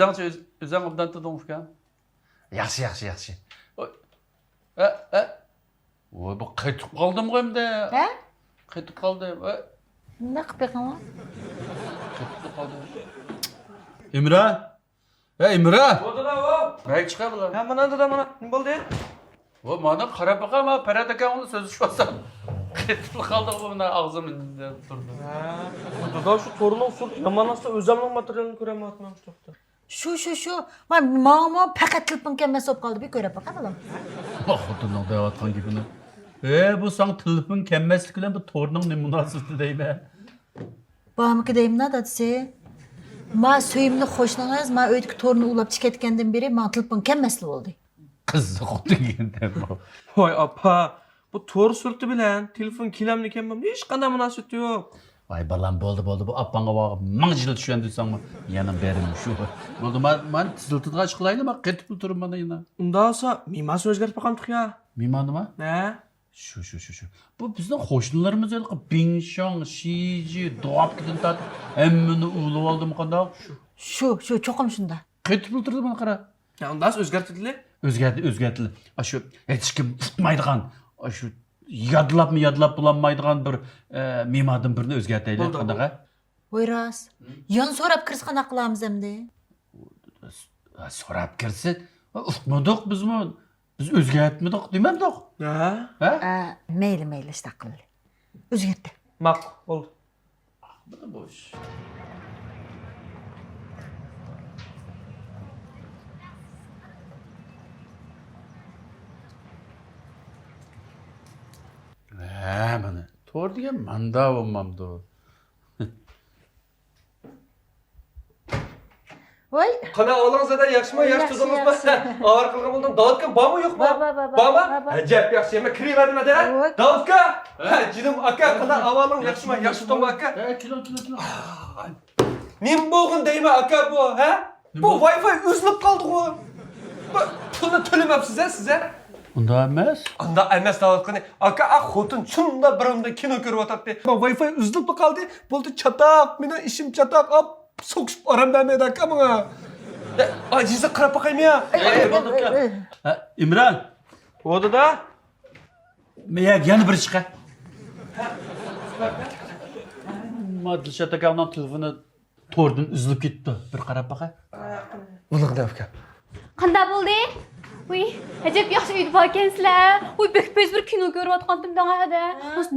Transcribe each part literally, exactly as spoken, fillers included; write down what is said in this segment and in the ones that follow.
ئۆزۈڭچە ئۆز-، ئۆزۈڭ ئوبدان تۇردۇڭ ئۇكام. ياخشى، ياخشى، ياخشى. ۋوي. ھە، ھە. ۋوي، بۇ قېتىپ قالدىمغۇ ئەمدى؟ ھە؟ قېتىپ قالدىم. ۋوي. نېمە قىلىپ بېقىڭلار؟ قېتىپ قالدىم. ئىمران! ھە، ئىمران! بولدىلا، ۋو! نەگە چىقا بۇلار؟ ھە، مانا دادا، مانا. نېمە بولدى؟ ۋو، مانا قاراپ باقا، ما پەرھات ئاكاڭ بىلەن سۆزلىشىۋاتسام. قېتىپلا قالدىغۇ بۇ، مانا ئاغزىم تۇردى. ھە. دادا، شۇ تورنىڭ سۈرىتى يامان ئاستا، ئۆزەمنىڭ ماتېرىيالىنى كۆرەلمەيۋاتىمەن شۇ چاغدا. شۇ، شۇ، شۇ. ما-، ماڭىمۇ پەقەت تېلېفون كەلمەس بولۇپ قالدى، بىر كۆرۈپ باقاي بالام. ۋاھ، خوتۇننىڭ دەۋاتقان گېپىنى. ئە، بۇ ساڭا تېلېفون كەلمەسلىك بىلەن بۇ تورنىڭ نېمە مۇناسىۋىتى دەيمەن. بارمىكى دەيمىنا دادىسى. ما سۆيۈملۈك قوشنىڭىز ما ئۆيدىكى تورنى ئۇلاپ چىقىۋەتكەندىن بېرى ماڭا تېلېفون كەلمەسلا بولدى. قىزىق خوتۇن ئىكەن دەپ. ۋاي ئاپا، بۇ تور سۈرىتى بىلەن تېلېفون كېلەمدىكەن، ھېچقانداق مۇناسىۋىتى يوق. ۋاي بالام، بولدى، بولدى، بۇ ئاپاڭغا ۋاغىپ مىڭ يىل چۈشەندۈرسەڭمۇ يەنە بېرىمۇ شۇ. بولدى، ما-، مانا تېزلىتىدىغان ئىش قىلايلى، ما قېتىپ تۇرۇپ مانا يەنە. ئۇنداق بولسا مېھمانسىنى ئۆزگەرتىپ باقامتۇق يا؟ مېھماننىما؟ ھە. شۇ، شۇ، شۇ، شۇ. بۇ بىزنىڭ قوشنىلىرىمىز ھېلىقى بىڭشاڭ، شىجى، دۇئابكىدىن تارتىپ ھەممىنى ئۇۋۇلىۋالدىمۇ قانداق؟ شۇ، شۇ، چوقۇم شۇنداق. قېتىپلا تۇردى مانا قارا. يا، ئۇنداق ئۆزگەرتىلدى. ئۆزگەرتىلدى، ئۆزگەرتىلدى. ئاشۇ ھېچكىم ئۇقمايدىغان، ئاشۇ يادلاپمۇ يادلاپ بولالمايدىغان بىر، ئە، مېھماندىن بىرنى ئۆزگەرتەيلى، بولدى، قانداق، ھە؟ ۋوي راست. ھە؟ يەنە سوراپ كىرسە قانداق قىلارمىز ئەمدى؟ ھە، سوراپ كىرسە، ئۇقمىدۇق بىزمۇ. بىز ئۆزگەرتمىدۇق دېمەمدۇق؟ ھە؟ ھە؟ ئە، مەيلى، مەيلى، ئىشتاق قىلدى. ئۆزگەرتتى. ماقۇل، بولدى. ئاقمىدى بۇ ئىش. ھە، مانا، تور دېگەن ماندا بولمامدۇ؟ ۋاي. قانداق ئەھۋالىڭىز دادا، ياخشىمۇ؟ ياخشى، ياخشى تۇردىڭىزمۇ؟ ياخشى. ئاۋارە قىلغان بولدۇم. داۋۇت ئاكام بارمۇ يوقمۇ؟ بار، بار، بار، بار، بارمۇ؟ بار، بار. ئەجەب ياخشى، مەن كىرىۋەردىم ھەدە. ۋاي. داۋۇت ئاكا! ھە، جېنىم ئاكا، قانداق ئەھۋالىڭ، ياخشىمۇ؟ ياخشى تۇردۇڭمۇ ئاكا؟ ھە، كېلىڭ، كېلىڭ، كېلىڭ. نېمە بولغىن دەيمەن ئاكا بۇ، ھە؟ بۇ ۋاي فاي ئۈزۈلۈپ قالدىغۇ. بۇ پۇلنى تۆلىمەپسىز ھە سىز ھە؟ ئۇنداق ئەمەس. ئانداق ئەمەس دەۋاتقىنى. ئاكا، ئا خوتۇن شۇنداق بىر ئورۇندا كىنو كۆرۈۋاتاتتى. ۋاي فاي ئۈزۈلۈپلا قالدى. بولدى چاتاق، مېنىڭ ئىشىم چاتاق. ئاپ، سوقۇشۇپ ئارام بەرمەيدۇ ئاكا ماڭا. ئاجىزە قاراپ باقايمۇ يا؟ ئەي، ئەي، ئەي، بولدى ئاكا. ئەي، ئەي. ھە، ئىمران. ۋو دادا. مەن يەنە بىر چىقە. ما دىلشات ئاكامنىڭ تېلېفونى توردىن ئۈزۈلۈپ كېتىپتۇ. بىر قاراپ باقاي. بولدى، قانداق ئۇكا؟ قانداق بولدى؟ ۋۇي، ئەجەب ياخشى ئۆيدە باركەنسىلەر. ۋۇي، بەك پەس بىر كىنو كۆرۈۋاتقانتىم داڭا ھەدە.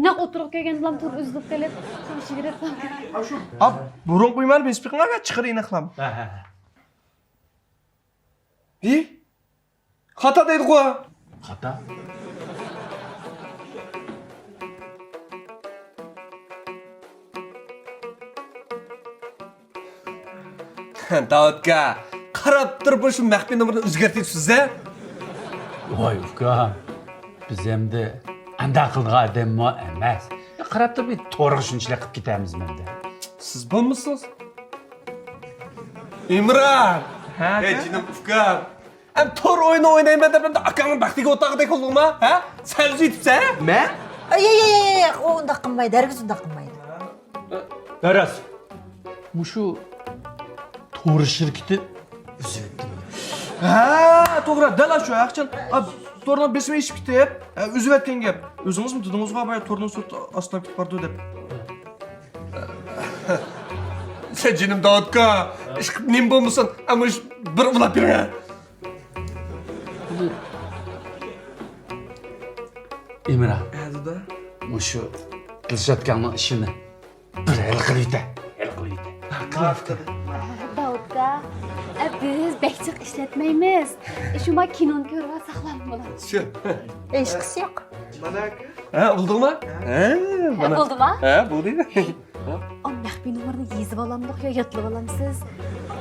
نەق ئولتۇرۇپ كەلگەندىلام تور ئۈزۈلۈپ قېلىپ. شۇ شىگرەت. ئاپ، بۇرۇنقى ئۆيمۇ بېسىپ بېقىڭ، چىقىرى ئېنىقلام. ھە، ھە، ھە. ھى؟ خاتا دەيدىغۇ. خاتا. داۋۇتكا، قاراپ تۇرۇپ شۇ مەخپىي نومۇرنى ئۆزگەرتىۋېتىپسىز ھە؟ ۋاي ئۇكام، بىز ئەمدى ئانداق قىلىدىغان ئادەممۇ ئەمەس. قاراپ تۇرۇپ تورغا شۇنچىلىك قىلىپ كېتەمىزمۇ ئەمدى؟ سىز بولمىسىڭىز. ئىمران! ھە، ھەي، جېنىم ئۇكام! ئەم تور ئويۇنى ئوينايمەن دەپ ئەمدى ئاكاڭنىڭ بەختىگە ئولتۇرغۇدەك بولدۇڭما؟ ھە؟ سەل ئۈزۈۋېتىپسەن ھە؟ مەن؟ ئەي، ئەي، ئەي، ئەي، ئۇ ئۇنداق قىلمايدۇ، ھەرگىز ئۇنداق قىلمايدۇ. دەرەس. مۇشۇ تور شىركىتى ئۈزۈۋەتتى مېنى. ھە، توغرا، دەل ئاشۇ، ھەقىچان. ئا، تورنىڭ بېسىمى ئېشىپ كېتىپ، ئە، ئۈزۈۋەتكەن گەپ. ئۆزىڭىزمۇ دېدىڭىزغۇ، بايا تورنىڭ سۈرئىتى ئاستىلاپ كېتىپ بارىدۇ دەپ. سەن جېنىم داۋۇتكا، ئىشقىلىپ نېمە بولمىسۇن، ئەمما بىر ئۇلاپ بېرىڭ. ئىمران. ھە، دادا. مۇشۇ دىلشاتكاڭنىڭ ئىشىنى بىر ھەل قىلىۋېتە. ھەل قىلىۋېتە. داۋۇتكا، ئە، بىز بەك جىق ئىشلەتمەيمىز. شۇما كىنونى كۆرۈۋالساقلا بولىدۇ. شۇ. ھېچقىسى يوق. مانا ئاكا. ھە، بولدىما؟ ھە، مانا. بولدىما؟ ھە، بولدى. ئا، مەخپىي نومۇرنى يېزىۋالامدۇق يا يادلىۋالامسىز؟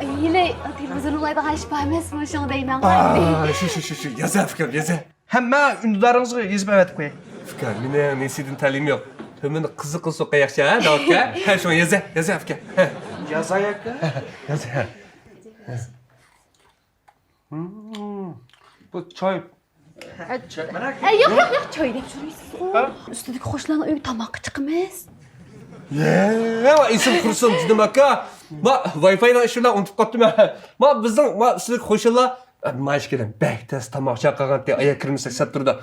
ھېلى تېلېۋىزورنى ئۇلايدىغان ئىش بار ئەمەسمۇ، شۇڭا دەيمەن. ئا، شۇ، شۇ، شۇ، شۇ، يازە ئۇكام، يازە. ھەممە ئۈندىدارىڭىزغا يېزىپ ئەۋەتىپ قوياي. ئۇكا، مېنىڭ نېسىدىن تەلىيىم يوق. تۆمۈرنى قىزىق قىلسا قوياقچى، ھە، داۋۇتكا؟ ھە، شۇڭا يازە، يازە ئۇكا. ھە. يازاي ئاكا. يازە. بۇ چاي. ئە، ياق، ياق، ياق، چاي دەپ سورىسىزغۇ. ھە؟ ئۈستىدىكى قوشنىلارنىڭ ئۆيىگە تاماققا چىقىمىز. يە، ئېسىم قۇرسۇن، جېنىم ئاكا. ما ۋاي فاينىڭ ئىشى بىلەن ئۇنتۇپ قاپتىمەن. ما بىزنىڭ ما ئۈستىدىكى قوشنىلار، ما ئىككىيلەن بەك تەس تاماق چاقىرغانتى، ئاياغ كىرمىسەك سەت تۇرىدۇ.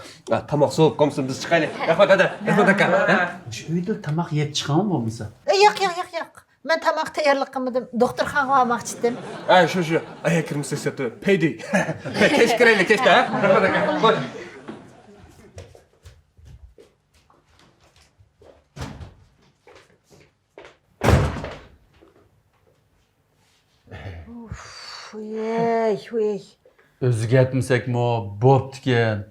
تاماق سوۋۇپ قالمىسۇن، بىز چىقايلى. رەھمەت ھەدە، رەھمەت ئاكا. شۇ ئۆيدە تاماق يەپ چىقىڭ بولمىسا. ياق، ياق، ياق، ياق. مەن تاماق تەييارلىق قىلمىدىم. دوختۇرخانىغا بارماقچىدىم. ھە، شۇ، شۇ. ئاياغ كىرمىسەك سەت تۇرىدۇ. پەيدى. كەچتە كىرەيلى، كەچتە، ھە؟ رەھمەت ئاكا. خوش. ئۇف، ۋىي، ۋىي. ئۆزگەرتمىسەكمۇ بوپتىكەن.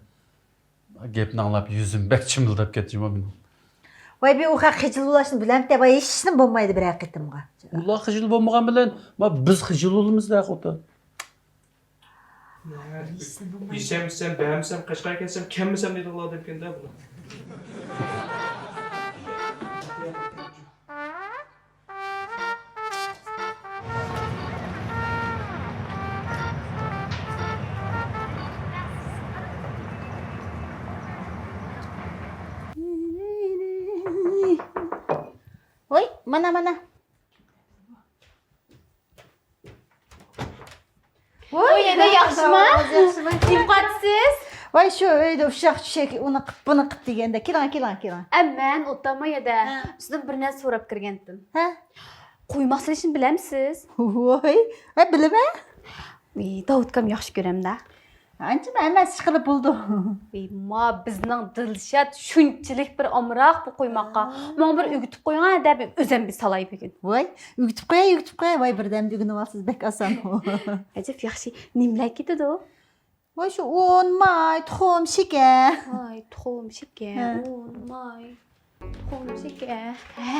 گەپنى ئاڭلاپ يۈزۈم بەك چىمىلداپ كەتتى جۇمۇ مېنىڭ. ۋاي، بى ئۇ خەق خىجىل بولۇشنى بىلەمتى، ۋاي، ھېچنېمە بولمايدۇ بىرەر قېتىمغا. ئۇلار خىجىل بولمىغان بىلەن، ما بىز خىجىل بولىمىز-دە، خوتۇن. يېسەم، يېسەم، بەرمىسەم، قەشقەرگە كەلسەم، كەلمىسەم دەيدىغانلار دەمكەن-دە بۇلار. ۋوي، مانا، مانا. ۋوي، ھەدە، ياخشىما؟ ياخشىما؟ نېمە قىلىۋاتىسىز؟ ۋاي، شۇ ئۆيدە ئۇششاق چۈشەك، ئۇنى قىپ، بۇنى قىپ دېگەندە، كېلىڭ، كېلىڭ، كېلىڭ. ئە، مەن ئولتۇرماي ھەدە. ھە. سىزدىن بىر نەرسە سوراپ كىرگەنتىم. ھە؟ قۇيماق سېلىشنى بىلەمسىز؟ ۋوي، ھە، بىلىمەن. ۋىي، داۋۇت ئاكام ياخشى كۆرەمدە. ئانچە ئەمەس، ئىشقىلىپ بولىدۇ. ۋىي، ما بىزنىڭ دىلشات شۇنچىلىك بىر ئامراق بۇ قۇيماققا. ماڭا بىر ئۆگىتىپ قويۇڭ دەپ ئۆزۈم بىر سالاي بۈگۈن. ۋاي، ئۆگىتىپ قوياي، ئۆگىتىپ قوياي. ۋاي، بىردەمدە ئۆگىنىۋالسىز، بەك ئاسان. ئەجەب ياخشى. نېمىلەر كېتىدۇ؟ ۋاي، شۇ ئۇن، ماي، تۇخۇم، شېكەر. ماي، تۇخۇم، شېكەر، ھە. ئۇن، ماي، تۇخۇم، شېكەر. ھە؟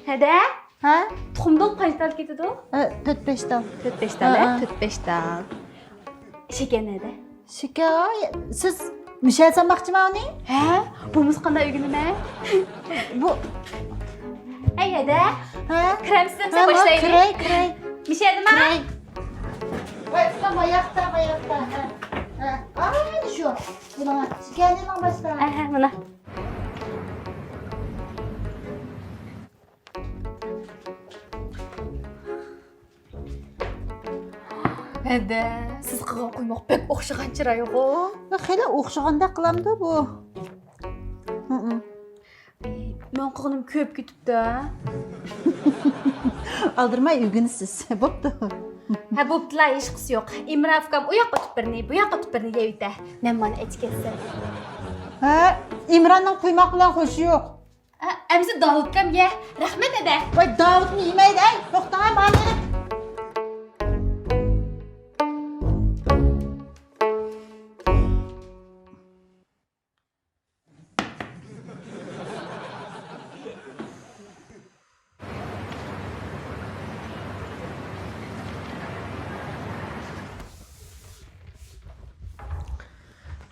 ھەدە؟ ھە؟ تۇخۇمدىن قانچە تال كېتىدۇ؟ ھە، تۆت بەش تال. تۆت بەش تال، ھە، ھە. تۆت بەش تال. شېكەر نەدە؟ شېكەر، سىز مۇشۇ يەردە سالماقچىما ئۇنى؟ ھە؟ بولمىسا قانداق ئۆگىنىمەن؟ بۇ. ئەي، ھەدە؟ ھە؟ كىرەمسىز، ھە، باشلايلى. كىرەي، كىرەي. مۇشۇ يەردىما؟ كىرەي. ۋاي، ئۇكام، ئاياقتا، ئاياقتا. ھە، ھە. ئاي، شۇ. بۇنىڭ شېكەرنىڭ باشتا. ھە، ھە، مانا. ھەدە، سىز قىلغان قۇيماق بەك ئوخشىغان چىرايغۇ. خېلى ئوخشىغاندەك قىلامدۇ بۇ. ھىم. مەن قىلغىنىم كۆپ كېتىپتۇ. ئالدىرىماي ئۆگىنىسىز. بوپتۇ. ھە، بوپتۇلا، ھېچقىسى يوق. ئىمران ئۇكام ئۇ ياققا ئۆتۈپ بىرنى، بۇ ياققا ئۆتۈپ بىرنى يەۋېتە. مەن مانا ئەچ كەتسەم. ھە، ئىمراننىڭ قۇيماق بىلەن خوشى يوق. ئە، ئەمىسە داۋۇت ئۇكام يە. رەھمەت ھەدە. ۋاي، داۋۇتمۇ يېمەيدۇ، ئەي، توختاڭ، ماڭا.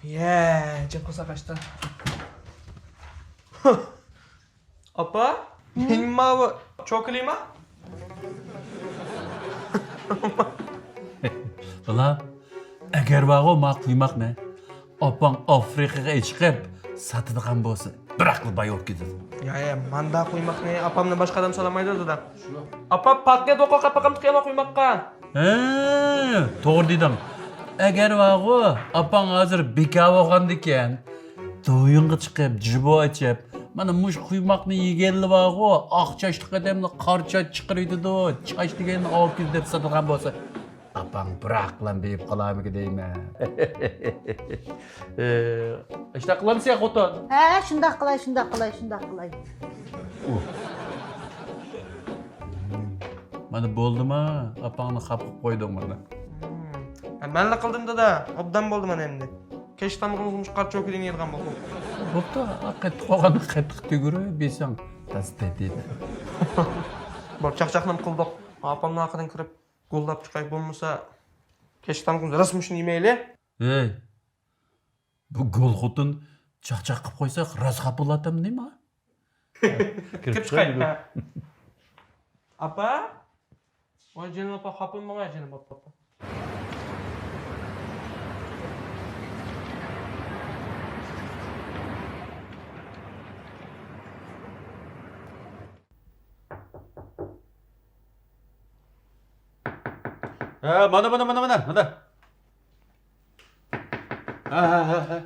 يە، جىق بولسا قاچتى. ئاپا، مېنىڭ ماۋۇ چوكىلىما؟ بالا، ئەگەر بارغۇ ما قۇيماقنى ئاپاڭ ئافرىقىغا ئېچىقىپ ساتىدىغان بولسا، بىراقلا باي بولۇپ كېتىدۇ. يا، يا، ماندا قۇيماقنى ئاپامدىن باشقا ئادەم سالالمايدۇ، دادا. ئاپا، پاتنى دوقۇپ قاپقان تۇقىما قۇيماققا. ھە، توغرا دېدىڭ. ئەگەر بارغۇ، ئاپاڭ ھازىر بىكار بولغاندىكەن، دويۇنغا چىقىپ، جىبو ئېچىپ، مانا مۇشۇ قۇيماقنى يېگەنلا بارغۇ، ئاق چاچلىق ئادەمنى قارا چاچ چىقىرىۋېتىدۇ، چاچ دېگەننى ئاۋۇ كېزى دەپ ساتىدىغان بولسا، ئاپاڭ بىراقلام بېيىپ قالارمىكىن دەيمەن. ئە، ئىشتاق قىلامسىز يا خوتۇن؟ ھە، شۇنداق قىلاي، شۇنداق قىلاي، شۇنداق قىلاي. ئۇھ. مانا بولدىما؟ ئاپاڭنى خاپا قىلىپ قويدۇڭ مانا. ھە، مەنلا قىلدىم دادا. ئوبدان بولدى مانا ئەمدى. كەچلىك تامىقىمىزغا مۇشۇ قارا چوكىنى يەيدىغان بولدۇق. بوپتۇ، قېتىق بولغاندا قېتىق تۈگۈرۈپ يېسەڭ تازا تېتىيدۇ. بولدى، چاقچاقنىمۇ قىلدۇق. ئاپامنىڭ ئارقىدىن كىرىپ گۇللاپ چىقاي، بولمىسا كەچلىك تامىقىمىزنى راست مۇشۇنى يېمەيلى. ھەي، بۇ گول خوتۇن چاقچاق قىلىپ قويساق راست خاپا بولاتامدۇ نېمە؟ كىرىپ چىقاي. ھە. ئاپا؟ ۋاي جېنىم ئاپا، خاپا بولماڭ جېنىم ئاپا. ھە، مانا، مانا، مانا، مانا، مانا. ھە، ھە، ھە، ھە.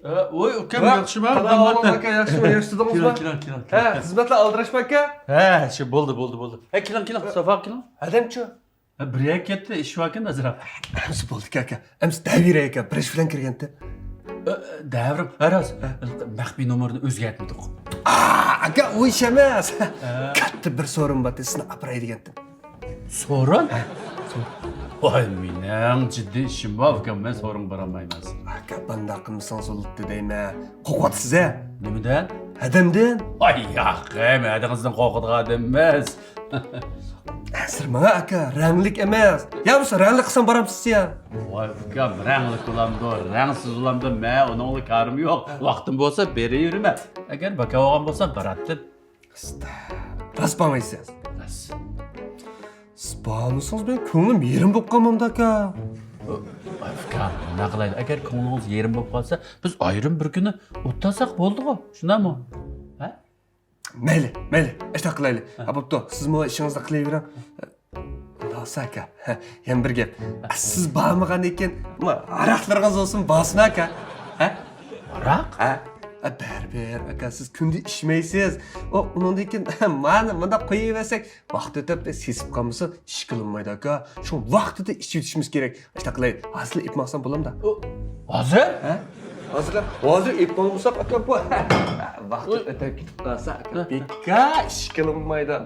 ھە، ۋوي، ئۇكام، ۋە، ياخشىما؟ قانداق ئەھۋالىڭ ئاكا، ياخشىما، ياخشى تۇردىڭىزما؟ كېلىڭ، كېلىڭ، كېلىڭ، ھە، كېلىڭ. خىزمەتلەر ئالدىراشما ئاكا؟ ھە، شۇ بولدى، بولدى، بولدى. ھە، كېلىڭ، كېلىڭ، سافا كېلىڭ. ھەدەمچۇ؟ ھە، بىر يەرگە كەتتى، ئىش باركەن ئازراق. ئەمسە بولدىكەن ئاكا. ئەمسە دەۋېرەي ئاكا، بىر ئىش بىلەن كىرگەنتىم. ئە، دەۋرىم، ھە، راست. ھە. مەخپىي نومۇرنى ئۆزگەرتمىدۇق. ئا، ئاكا، ئۇ ئىش ئەمەس. ھە. كاتتا بىر سورۇن بار، سېنى ئاپىراي دېگەنتىم. سورۇن؟ ھە. ۋاي، مېنىڭ جىددىي ئىشىم بار، ئۇكام، مەن سورۇنغا بارالمايمەن. ئاكا، بۇنداق قىلمىسىڭىز بولاتتى دەيمەن. قورقۇۋاتىسىز ھە؟ نېمىدىن؟ ھەدەمدىن. ۋاي، ياق، مەن ھەدىڭىزدىن قورقىدىغان ئادەم ئەمەس. ئەنسىرىمەڭ ئاكا، رەڭلىك ئەمەس. يا بولمىسا رەڭلىك قىلسام بارامسىز يا؟ ۋاي ئۇكام، رەڭلىك بولامدۇ، رەڭسىز بولامدۇ، مەن ئۇنىڭغا كارىم يوق. ۋاقتىم بولسا بېرىۋېرىمەن. ئەگەر بىكار بولغان بولسا باراتتىم. ئاستا. راست بارمايسىز؟ راست. سىز بارمىسىڭىز مېنىڭ كۆڭلۈم يېرىم بولۇپ قالمامدۇ ئاكا؟ ۋاي ئۇكام، نېمە قىلايلى، ئەگەر كۆڭلىڭىز يېرىم بولۇپ قالسا، بىز ئايرىم بىر كۈنى ئولتۇرساق بولدىغۇ، شۇنداقمۇ؟ ھە؟ مەيلى، مەيلى، ئاشۇنداق قىلايلى. ھە. ھە، بوپتۇ، سىزمۇ ئىشىڭىزنى قىلىۋېرىڭ. ئۇنداق بولسا ئاكا، ھە، يەنە بىر گەپ. ھە، سىز بارمىغاندىن كېيىن، ما، ھاراقلىرىڭىز بولسۇن، بارسۇن ئاكا. ھە؟ ھاراق؟ ھە؟ ھە، بەرىبىر ئاكا، سىز كۈندە ئىچمەيسىز. ئۇ، ئۇنىڭدىن كېيىن مانا مۇنداق قويۇۋەرسەك، ۋاقىت ئۆتۈپ سېسىپ قالمىسا، ئىش قىلىنمايدۇ ئاكا. شۇڭا ۋاقتىدا ئىچىۋېتىشىمىز كېرەك. ئاشۇنداق قىلايلى، ھازىرلا ئېلىپ ماڭسام بولامدا؟ ھازىر؟ ھە؟ ھازىر، ھازىر ئېلىپ ماڭمىساق ئاكا، بۇ ۋاقتى ئۆتۈپ كېتىپ قالسا ئاكا، بىكار ئىش قىلىنمايدۇ.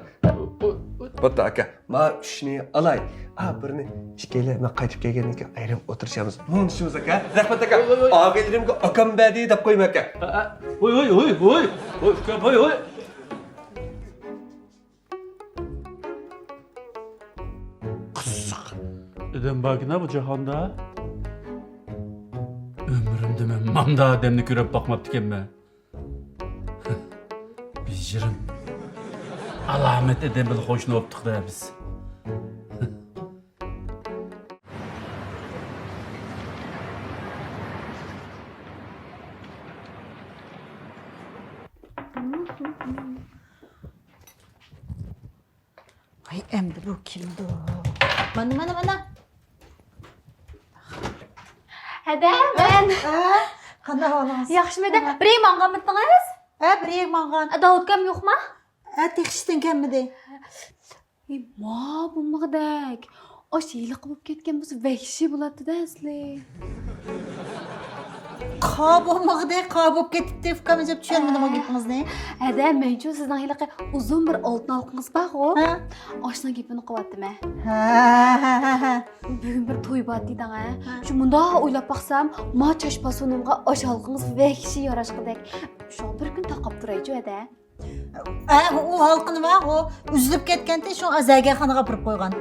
بوپتۇ ئاكا، ما ئۈچنى ئالاي. ئا، بىرنى ئىككىيلەن مەن قايتىپ كەلگەندىن كېيىن ئايرىم ئولتۇرۇشىمىز. مۇڭدىشىمىز ئاكا. رەھمەت ئاكا. ئاغىنىلىرىمگە ئاكام بەردى دەپ قويما ئاكا. ھوي، ھوي، ھوي، ھوي. ھوي، ئۇكام، ھوي، ھوي. قىزىق ئادەم باركىنا بۇ جاھاندا. ئۆمرۈمدە مەن مانداق ئادەمنى كۆرۈپ باقماپتىكەنمەن. بېجىرىم. ئالامەت ئادەم بىلەن قوشنا بوپتۇق-دە بىز. ۋاي، ئەمدى بۇ كىمدۇ؟ مانا، مانا، مانا. ھەدە، مەن. ھە؟ قانداق ئەھۋالىڭىز؟ ياخشىمۇ ھەدە؟ بىر يەرگە ماڭغانمىدىڭىز؟ ھە، بىر يەرگە ماڭغان. داۋۇت ئاكام يوقما؟ ھە، تېخى ئىشتىن كەلمىدى. ئى، ما بولمىغۇدەك. ئاشۇ ھېلىقى بولۇپ كەتكەن بولسا ۋەھشىي بولاتتى-دە ئەسلى. قا بولمىغۇدەك، قا بولۇپ كېتىپتۇ، ئۇكام، ئەجەب چۈشەنمىدىم ئۇ گېپىڭىزنى. ھەدە، مەنچۇ سىزنىڭ ھېلىقى ئۇزۇن بىر ئالتۇن ھالقىڭىز بارغۇ. ھە؟ ئاشۇنىڭ گېپىنى قىلىۋاتىمەن. ھە، ھە، ھە، ھە. بۈگۈن بىر توي بار دېدىڭ ھە. ھە. شۇ مۇنداق ئويلاپ باقسام، ما چاچ پاسونۇمغا ئاشۇ ھالقىڭىز ۋەھشىي ياراشقۇدەك. شۇڭا بىر كۈن تاقاپ تۇرايچۇ ھەدە. ئە، ئۇ ھالقىنى بار، ئۇ ئۈزۈلۈپ كەتكەنتى، شۇڭا زەرگەرخانىغا ئاپىرىپ قويغان.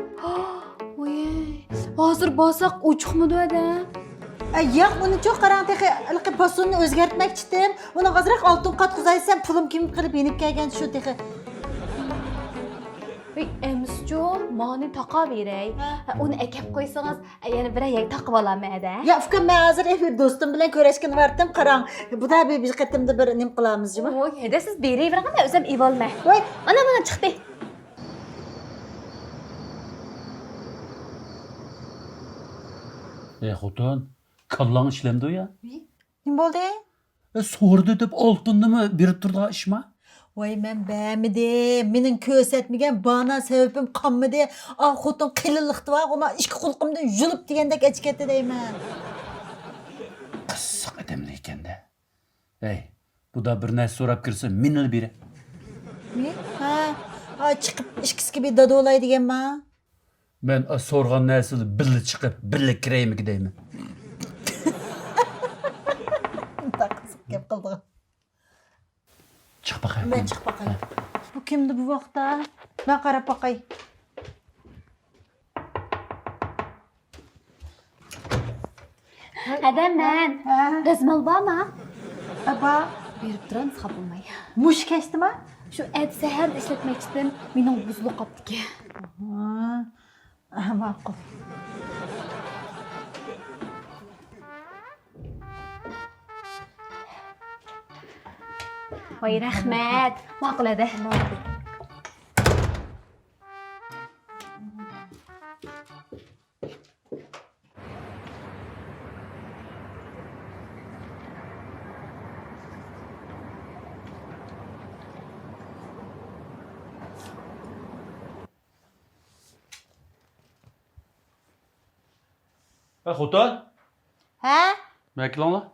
ۋوي، ھازىر بارساق ئوچۇقمىدۇ ھەدە؟ ئە، ياق، ئۇنىچۇ قاراڭ، تېخى ھېلىقى پاسوننى ئۆزگەرتمەكچىدىم. ئۇنىڭغا ئازراق ئالتۇن قاتقۇزاي دېسەم، پۇلۇم كېمىپ قېلىپ يېنىپ كەلگەن شۇ تېخى. ۋەي، ئەمىسىچۇ، مانى تاقاۋېرەي. ھە. ھە، ئۇنى ئەكەپ قويسىڭىز، يەنە بىرەر يەرگە تاقىۋالامەن ھەدە. يا، ئۇكام، مەن ھازىر، ئە، بىر دوستۇم بىلەن كۆرۈشكىلى باراتتىم، قاراڭ. بۇدا بىر، بىر قېتىمدا بىر نېمە قىلامىز جۇمۇ. ۋوي، ھەدە سىز بېرىۋېرىڭ، مەن ئۆزۈم ئېلىۋالىمەن. ۋوي. مانا، مانا چىقتى. ئەي خوتۇن، كاللاڭ ئىشلەمدۇ يا؟ نېمە بولدى؟ ئە، سورىدى دەپ ئالتۇننىمۇ بېرىپ تۇرىدىغان ئىشما؟ ۋاي، مەن بەرمىدىم. مېنىڭ كۆرسەتمىگەن بانا سەۋەبىم قالمىدى. ئا، خوتۇن قېلىنلىقتا بارغۇ، ما ئىككى قۇلىقىمدىن يۇلۇپ دېگەندەك ئەچىكەتتى دەيمەن. قىزىق ئادەملەر ئىكەن-دە. ھەي، بۇدا بىر نەرسە سوراپ كىرسە، مېنىلا بېرە. نېمە؟ ھە، ئا، چىقىپ ئىككىسىگە بىر دادىۋالاي دېگەنما؟ مەن ئاشۇ سورىغان نەرسىلەر بىللە چىقىپ، بىللە كىرەيمىكى دەيمەن. مۇنداق قىزىق گەپ قىلىدىغان. چىقىپ باقاي. مەن چىقىپ باقاي. ھە. بۇ كىمدۇ بۇ ۋاقىتتا؟ مەن قاراپ باقاي. ھەدە مەن. ھە. دەزمال بارما؟ ھە، بار. بېرىپ تۇرامسىز، خاپا بولماي. مۇشۇ كەچتىما؟ شۇ ئەتە سەھەردە ئىشلەتمەكچىدىم، مېنىڭ بۇزۇلۇپ قاپتىكەن. ھە. ھە، ماقۇل. ۋاي، رەھمەت. ماقۇل ھەدە. ماقۇل. ھە، خوتۇن؟ ھە؟ مانا كېلىڭلار.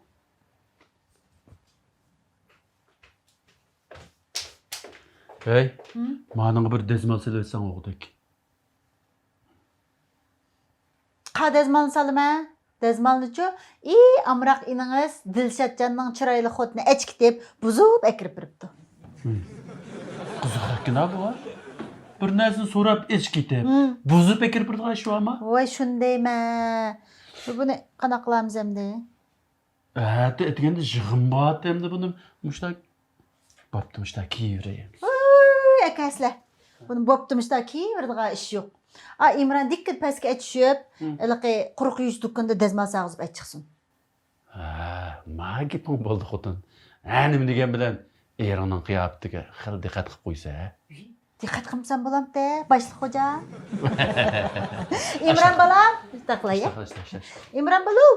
ھەي، ھىم؟ مانىڭغا بىر دەزمال سېلىۋەتسەڭ ئوغدەك. قا دەزمالنى سالىمەن؟ دەزمالنىچۇ؟ ئى، ئامراق ئىنىڭىز دىلشاتجاننىڭ چىرايلىق خوتۇنى ئەچكىتىپ، بۇزۇپ ئەكىرىپ بېرىپتۇ. ھىم. قىزىقراقكىنا بۇ. بىر نەرسىنى سوراپ ئەچكىتىپ، ھىم، بۇزۇپ ئەكىرىپ بېرىدىغان ئىش بارمۇ؟ ۋاي، شۇنى دەيمەن. بۇنى قانداق قىلامىز ئەمدى؟ ئەتە ئەتىگەندە يىغىن بارتى ئەمدى بۇنى مۇشتاق بوپتۇ، مۇشتاق كىيىۋېرەي. ۋاي، ئەكەسلە. بۇنى بوپتۇ، مۇشتاق كىيىۋېرىدىغان ئىش يوق. ئا، ئىمران دىككىدە پەسكە ئەچۈشۈپ، ھىم، ھېلىقى قۇرۇق يۇيۇش دۇكىنىدا دەزمال ساغىزىپ ئەچىقسۇن. ھە، ما گېپىڭ بولدى خوتۇن. ھە، نېمە دېگەن بىلەن ئېرىڭنىڭ قىياپىتىگە خېلى دىققەت قىلىپ قويسا، ھە؟ دىققەت قىلمىسام بولامتى، باشلىق خوجا. ئىمران بالام، تاقلاي، يا؟ ئىمران بالام.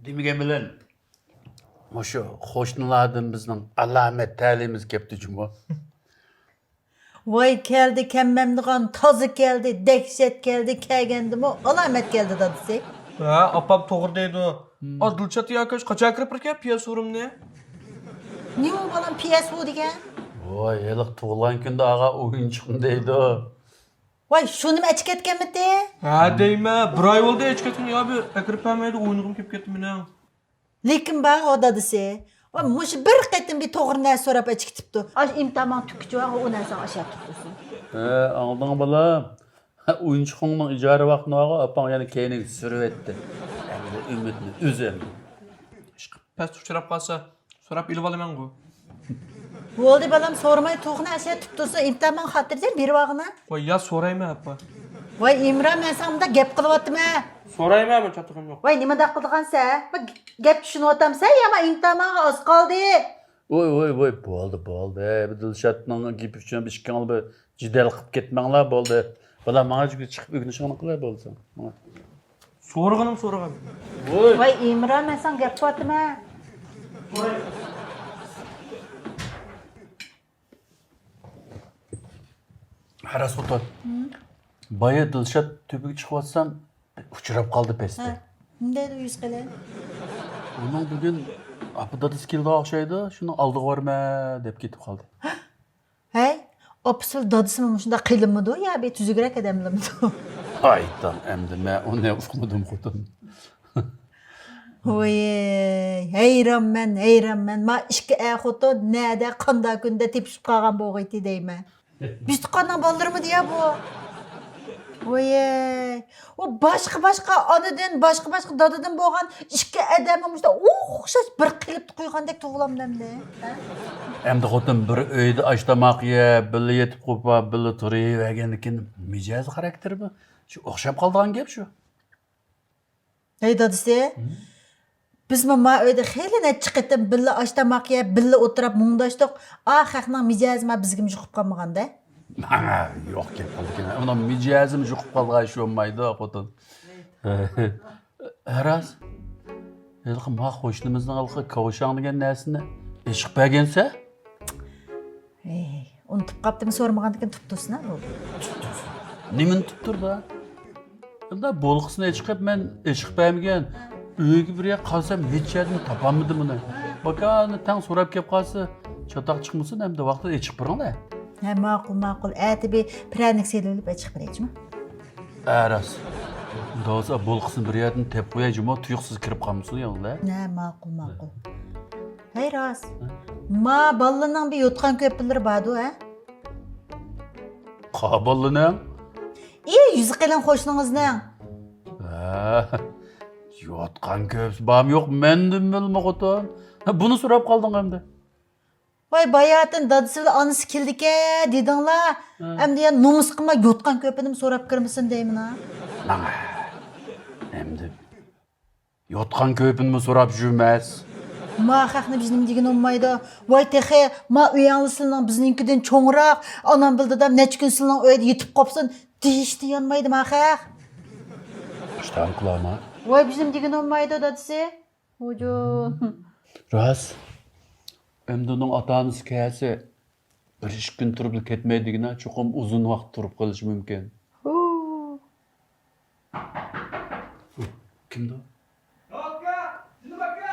دېمىگەن بىلەن، مۇشۇ قوشنىلاردىن بىزنىڭ ئالامەت تەلىيىمىز كەپتۇ جۇمۇ. ۋاي كەلدى، كەممەمدىغان، تازا كەلدى، دەھشەت كەلدى، كەلگەندىمۇ ئالامەت كەلدى دادىسى. ھە، ئاپام توغرا دەيدۇ. ھىم. ئا، دىلشات ياكاش قاچان كىرىپ بېرىكەن پى ئېس فورۇمنى؟ نېمە ئۇ بالام پى ئېس فور دېگەن؟ ۋاي، ھېلىقى تۇغۇلغان كۈندە ئالغان ئويۇنچۇقنى دەيدۇ. ۋاي، شۇنىمۇ ئەچىكەتكەنمىتى؟ ھە دەيمەن، بىر ئاي بولدى ئەچىكەتكىنى، يا بىر ئەكىرىپ بەرمەيدۇ، ئوينىغۇم كېلىپ كەتتى مېنىڭ. لېكىن بار ئۇ دادىسى. ۋاي، مۇشۇ بىر قېتىم بىر توغرا نەرسە سوراپ ئەچىكىتىپتۇ. ئاش ئىمتىھان ماڭا تۈككۈچە بار، ئۇ نەرسىنى ئاشاپ تۇرسۇن. ھە، ئاڭلىدىڭ بالام؟ ئويۇنچۇقۇڭنىڭ ئىجارە ۋاقتىنى بارغۇ، ئاپاڭ يەنە كەينىگە سۈرۈۋەتتى. ئەمدى ئۈمىدنى ئۈز ئەمدى. ئىشقىلىپ پەستە ئۇچراپ قالسا، سوراپ ئېلىۋالىمەنغۇ. بولدى بالام، سورىماي تۇغنى ئەشە تۇتتۇرسا، ئىمتىھان ماڭا خاتىرجەم بېرىۋالغىنا. ۋاي يا سورايمەن ئاپا. ۋاي ئىمران، مەن ساڭا مۇنداق گەپ قىلىۋاتىمەن. سورايمەن، مەن چاتىقىم يوق. ۋاي نېمانداق قىلىدىغانسەن؟ بىر گەپ چۈشىنىۋاتامسەن يا؟ ما ئىمتىھان ماڭا ئاز قالدى. ۋوي ۋوي ۋوي، بولدى بولدى. بۇ دىلشاتنىڭ گېپى ئۈچۈن ئىككىڭلار بىر جېدەل قىلىپ كەتمەڭلار، بولدى. بالام، ماڭا چىقىپ ئۆگىنىشىڭنى قىلە بولسا. ماڭا. سورىغىنىم سورىغان. ۋوي. ۋاي ئىمران، مەن ساڭا گەپ قىلىۋاتىمەن. ھە راست خوتۇن. ھىم. بايا دىلشات تۆپىگە چىقىۋاتسام، ئۇچراپ قالدى پەستە. ھە، نېمە دەيدۇ يۈز قېلىن؟ ئۇنىڭ بۈگۈن ئاپا دادىسى كېلىدىغان ئوخشايدۇ، شۇنىڭ ئالدىغا بارىمەن دەپ كېتىپ قالدى. ھەي، ئاپىسى بىلەن دادىسىمۇ مۇشۇنداق قىلىنمىدۇ يا بىر تۈزۈكرەك ئادەملىرمىدۇ؟ ئايتام ئەمدى مەن ئۇنى ئۇقمىدىم خوتۇن. ۋوي، ھەيرانمەن، ھەيرانمەن. ما ئىككى ئەر خوتۇن نەدە، قانداق كۈندە تېپىشىپ قالغان بولغىيتى دەيمەن. بىز تۇغقاننىڭ بالىلىرىمىدى يا بۇ؟ ۋوي، ئۇ باشقا-باشقا ئانىدىن، باشقا-باشقا دادىدىن بولغان ئىككى ئادەمنى مۇشۇنداق ئوخشاش بىر قېلىپتا قويغاندەك تۇغۇلامدۇ ئەمدى؟ ھە؟ ئەمدى خوتۇن بىر ئۆيدە ئاش-تاماق يەپ، بىللە يېتىپ قوپاپ، بىللە تۇرۇۋەرگەندىكىن مىجەز خاراكتېرى بۇ. شۇ ئوخشاپ قالىدىغان گەپ شۇ. ھەي دادىسى، ھىم؟ بىزمۇ ما ئۆيدە خېلى نەچچە قېتىم بىللە ئاش-تاماق يەپ، بىللە ئولتۇراپ مۇڭداشتۇق. ئا خەقنىڭ مىجەزى ما بىزگىمۇ يۇقۇپ قالمىغاندە. ماڭا يوق گەپ قىلدىكىن. ئۇنىڭ مىجەزىمۇ يۇقۇپ قالغان ئىش بولمايدۇ خوتۇن. ھە راست. ھېلىقى ما قوشنىمىزنىڭ ھېلىقى كاۋشاڭ دېگەن نەرسىنى ئېچىقىپ بەرگەنسە؟ ھەي، ئۇنتۇپ قاپتىمۇ سورىمىغاندىكىن تۇتتۇرسىنا بولدى. نېمىنى تۇتتۇردى؟ ئەمدى بولقىسىنى ئېچىقىپ مەن ئېچىقىپ بەرمىگەن. ئۆيگە بىر يەر قارىسام ھېچ يەردىن تاپالمىدىم ئۇنى. باكانى تەڭ سوراپ كەپ قالسا چاتاق چىقمىسۇن، ئەمدى ۋاقتىدا ئېچىقىپ بېرىڭلار. ھە، ماقۇل، ماقۇل. ئەتە بىر پىرەنىك سېلىۋېلىپ ئېچىقىپ بېرەيچىما؟ ھە راست. ئۇنداق بولسا بولقىسىنى بىر يەردىن تېپىپ قويايچۇما، تۇيۇقسىز كىرىپ قالمىسۇن يەنىلا. ھە، ماقۇل، ماقۇل. ھەي راست. ھە؟ ما بالىلىرىنىڭ بىر يوتقان كۆپۈنلىرى باردۇ ھە؟ قا بالىلىرىنىڭ؟ ئى، يۈزى قېلىن قوشنىڭىزنىڭ. ھە، يوتقان كۆپۈسى بارمۇ يوق، مەندىن بىلمە خوتۇن. ھە، بۇنى سوراپ قالدىڭ ئەمدى. ۋاي باياتىن دادىسى بىلەن ئانىسى كېلىدىكەن دېدىڭلار. ھە. ئەمدى يەنە نومۇس قىلماي يوتقان كۆپۈنىمۇ سوراپ كىرمىسۇن دەيمىنا. ماڭا ئەمدى يوتقان كۆپۈنىمۇ سوراپ يۈرمەس. ما خەقنى بىز نېمە دېگىنى بولمايدۇ. ۋاي تېخى ما ئۆيەڭلار سىلىنىڭ بىزنىڭكىدىن چوڭراق، ئانام بىلەن دادام نەچچە كۈن سىلىنىڭ ئۆيىدە يېتىپ قاپسۇن دېيىشتە يانمايدۇ ما خەق. ئىشتىھام قىلامەن. ۋاي بىزنىڭ دېگىنى بولمايدۇ دادىسى. ھۇجۇ. راست. ئەمدى ئۇنىڭ ئاتا-ئانىسى كەلسە، بىر ئىككى كۈن تۇرۇپلا كەتمەيدىغىنا، چوقۇم ئۇزۇن ۋاقىت تۇرۇپ قېلىشى مۇمكىن. كىمدۇ؟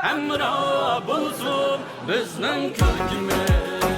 ھەمراھ بولسۇن بىزنىڭ كۆركىمىز.